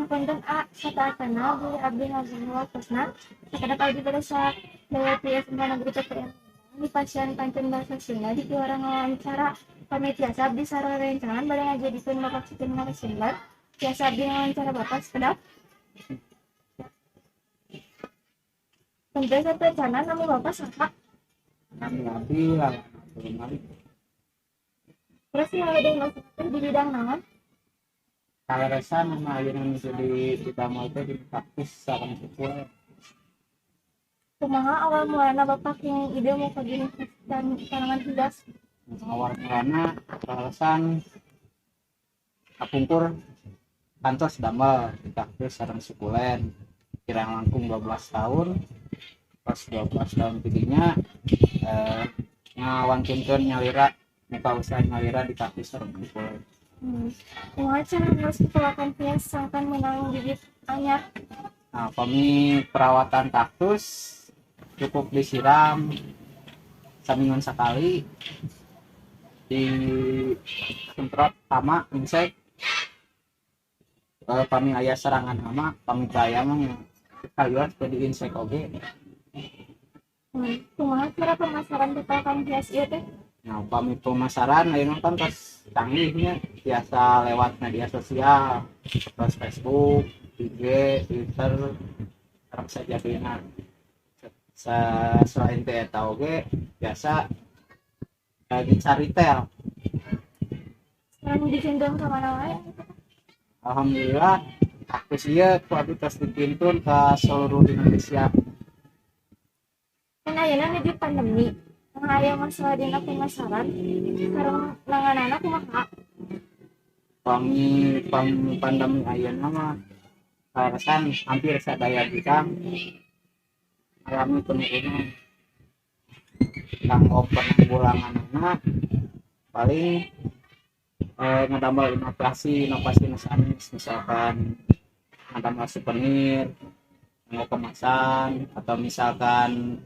Punten, A, sateuacanna bilih abdi ngaganggu waktosna. Sakedap abdi bade sadaya ti SMA Negeri PPN di pasihan pancen Basa Sunda di piwarang wawancara. Pami tiasa, abdi sareng rerencangan bade ngajadikeun Bapak sikeun narasumber. Tiasa abdi ngawancara Bapak sakedap? Punten sateuacanna, nami Bapak saha? Nami abdi Lawan Abdul Malik. Terus ngaladeng teh di bidang naon? Kaleresan nama ayeuna nu jadi didamel teh di kaktus sareng sukulen. Kumaha awal mulana Bapak yang ide mau bisnis dan tanaman hias? Awal mulana kaleresan kapungkur kantos damel di kaktus sareng sukulen kirang langkung 12 tahun. Pas 12 tahun tidinya ngawantunkeun nyalira, muka usaha nyalira di kaktus sareng sukulen. Kumaha cara ngurus pepelakan hias sangkan menang bibit anyar? Nah, pami perawatan kaktus cukup disiram samingguan sekali, disemprot hama insek, pami aya serangan hama. Pami teu aya mah kayuan di insek oge. Kumaha cara pemasaran pepelakan hias ieu teh? Nah, pami pemasaran ayeuna kan tos canggihnya, biasa lewat media sosial terus Facebook, IG, Twitter, sareng sajabina. Selain teh eta oge biasa di retail. Sekarang dipintun ka mana wae? Alhamdulillah, kaktus ieu ku abdi tos dipintun ke seluruh Indonesia. Kan ayeuna nuju pandemi. Nah, aya masalah dina pemasaran sareng nanganana kumaha? Pami pandemi ayeuna mah kaleresan hampir sadaya bidang alami penurunan. Kanggo penanggulanganna paling ngadamel inovasi inovasi nu sanes, misalkan ngadamel souvenir kanggo kemasan atau misalkan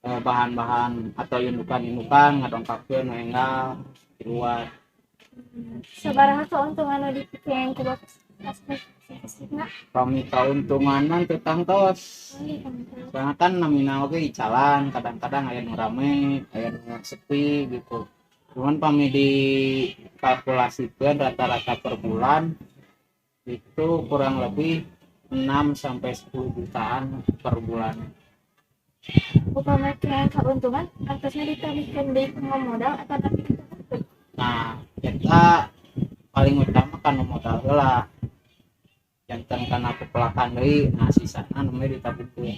bahan-bahan atau indukan-indukan ngadongkapkeun nu enggal di luar. Sabaraha keuntungan nu dipikeun ku Bapak? Pami kauntungan teu tangtos, soalnya kan namina oge icalan, kadang-kadang aya nu rame, aya nu sepi gitu. Cuman pami dikalkulasikeun rata-rata per bulan itu kurang lebih 6 sampai 10 jutaan per bulan. Upama kenging kauntungan, artosna ditambihkeun deui kanggo modal atau tapi ditumpukkeun? Nah, eta paling utama kan modal heula, janten kana pepelakan deui. Nah, sisana namanya ditabungkeun.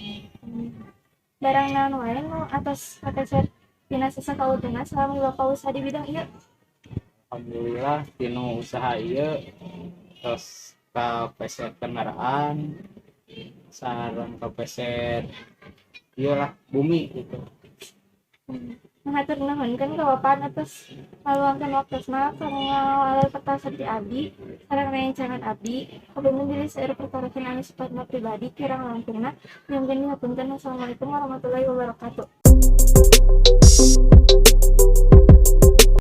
Barang naon wae nu atos kapeser tina sisa kauntungan salami Bapak usaha di bidang ieu? Alhamdulillah, tina usaha ieu terus kapeser kendaraan sareng kapeser ieu lah, bumi gitu. Hatur nuhun kan ka Bapak atas ngaluangkeun waktosna kanggo ngawaler pertarosan ti abdi sareng rerencangan abdi. Hapunten bilih seueur pertarosan anu sifatna pribadi. Kirang langkungna nyungkeun dihapunten. Wassalamualaikum warahmatullahi wabarakatuh.